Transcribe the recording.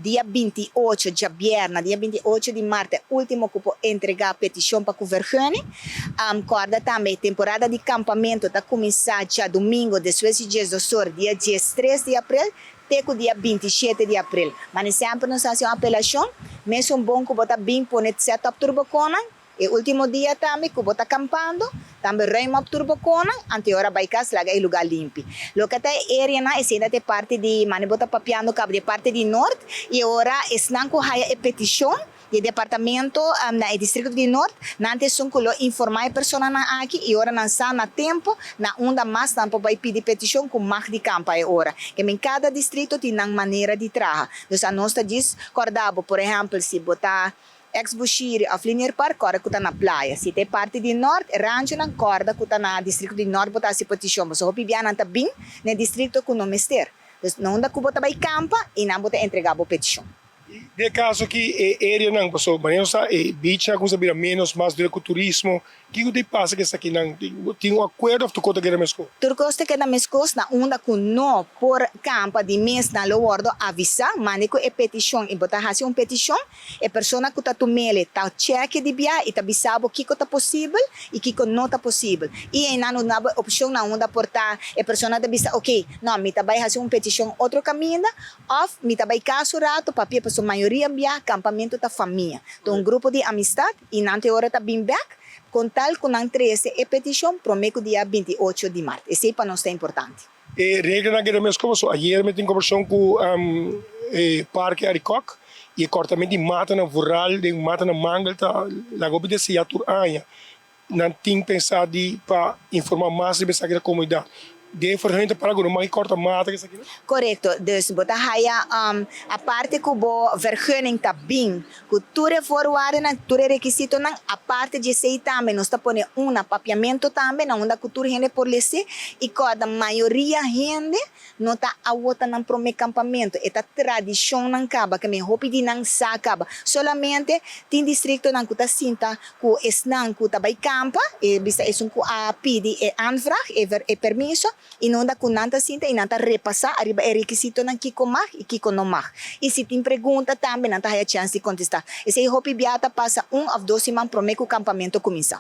Dia 28, djabièrnè, dia 28 di mart, último ku por entregá petishon pa vergunning. Kòrda tambe, temporada di kampamentu ta kuminsá djadumingu, despues di 12 or, dia 13 di aprel, te dia 27 di aprel. Ma semper nos ta hasi un apelashon, mesun bon ku bo ta bin pone set up tur bo kosnan, e último dia tambe ku bo ta kampando, tambe ruim op tur bo kosnan, anto ora bai kas laga e lugá limpi. Loke ta area na esei ta parti di, mane bo ta papiando kaba di parti di Noord, i ora esnan ku haya e petishon di departamento na distrito di Noord, nan ta esun ku lo informá e personanan aki i ora nan sa na tempu, na unda mas nan por bai pidi petishon ku mag di kampa e ora. Ke men kada distrito tin nan manera di traha. Dus anos ta djis kòrda bo, por ehèmpel, si bo ta ex Bushiri òf Linear Park, kòrda ku ta na Playa. Si ta parti di Noord, Ranchonan, kòrda ku ta na distrito di Noord bo ta hasi petishon. So hopi bia nan ta bin na distrito ku no mester. Dus na unda ku bo ta bai kampa i nan bo ta entregá bo petishon. Den kaso ku e areanan, paso, manera sa e beach a kuminsá bira menos mas drùk ku turismo. Kiko ta pasa ku esakinan? Tin un akuerdo òf tur kos ta keda meskos? Tur kos ta keda meskos. Na unda ku no por kampa di mes, nan lo wòrdu avisá, manda ku e petishon i bo ta hasi un petishon, e persona ku ta tum'é ta check di bia i ta bisa bo kiko ta posibel i kiko no ta posibel. I einan no bo opshon na unda por ta e persona ta bisa, ok, no, mi ta bai hasi un petishon otro kaminda, òf mi ta bai kas un ratu, papia, paso mayoria bia kampamentu ta famia. Anto un grupo di amistat i nan te ora ta bin bèk, ku tal ku nan trese e petishon promé ku dia 28 di mart. Esei pa nos ta importante. E reglanan keda meskos, so ayera mi tin kombersashon ku Parke Arikok i e kòrtamentu di matanan vooral den matanan mangel ta laga hopi deseá tur aña. Nan tin pensá di pa informá mas riba esaki na komunidat. Den vergunning ta para ku no mag kòrta mata esaki? Korekto. Dus bo ta haya aparte ku bo vergunning ta bin ku tur e voorwaardennan, tur e rekisitonan, aparte di esei tambe nos ta pone un na papiamentu tambe, na unda ku tur hende por lesa i kòrda, mayoria hende no ta awor ta nan promé kampamentu, e ta tradishonnan kaba, ke men hopi di nan sa kaba. Solamente tin distritonan ku ta sinta ku esnan ku ta bai kampa, e bisa esun ku a pidi e aanvraag, e permiso, i na unda ku nan ta sinta i nan ta repasá ariba e rekisitonan, kiko mag i kiko no mag. I si tin pregunta tambe, nan ta haya chèns di kontestá. Esei hopi bia ta pasa 1 òf 2 siman promé ku kampamentu kuminsá.